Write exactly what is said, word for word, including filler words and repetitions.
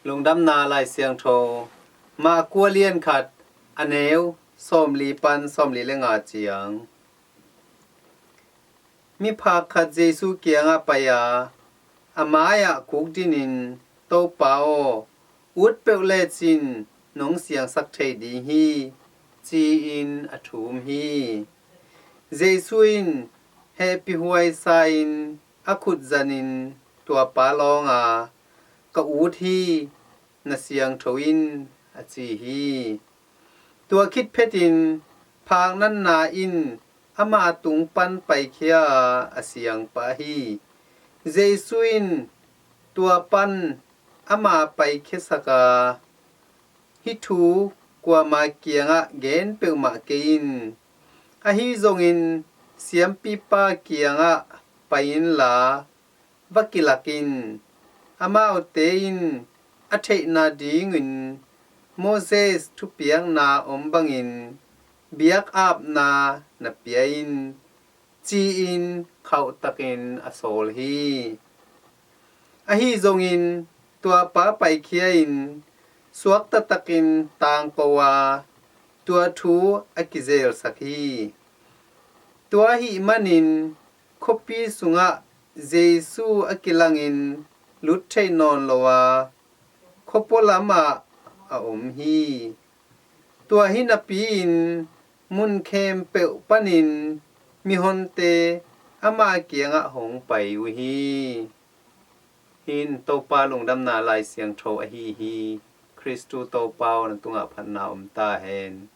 Lungdamna Lai Siangtho, Mark a lian khat, a neu sawmli pan sawmli le nga ciang. Miphak khat Jesu kiangah pai a, a mai-ah kuk dinin, "Topa aw, ut peuh lecin nong siangsak thei ding hi," ci-in a thum hi. Jesu in hehpihhuai sa-in a khut zanin tua pa lawng a, "Ka ut hi, na siangtho in," a ci hi. Tua khit phetin phak natna in ama tung pan paikhia a, a siang pah hi. Jesu in tua pan ama paikhiasak a, "Hih thu kuama kiangah gen peuhmah kei in. Ahi zongin siampipa kiangah pai inla, va kilak in, amaute in a theihna dingin Moses thupiakna om bangin biakapna na pia in," ci-in khauhtakin a sawl hi. Ahi zongin tua pa paikhia-in suakta takin tangko a, tua thu a kizelsak hi. Tua ahih manin khuapi sungah Jesu a kilangin lut theih nawn lo a, khuapua lamah a om hi. Tua hi napi-in mun khempeuh panin mihonte ama kiangah hong pai uh hi. Hih in Topa lungdamna Lai Siangtho ahi hi. Khristu Topa aw, na tungah phatna om ta hen.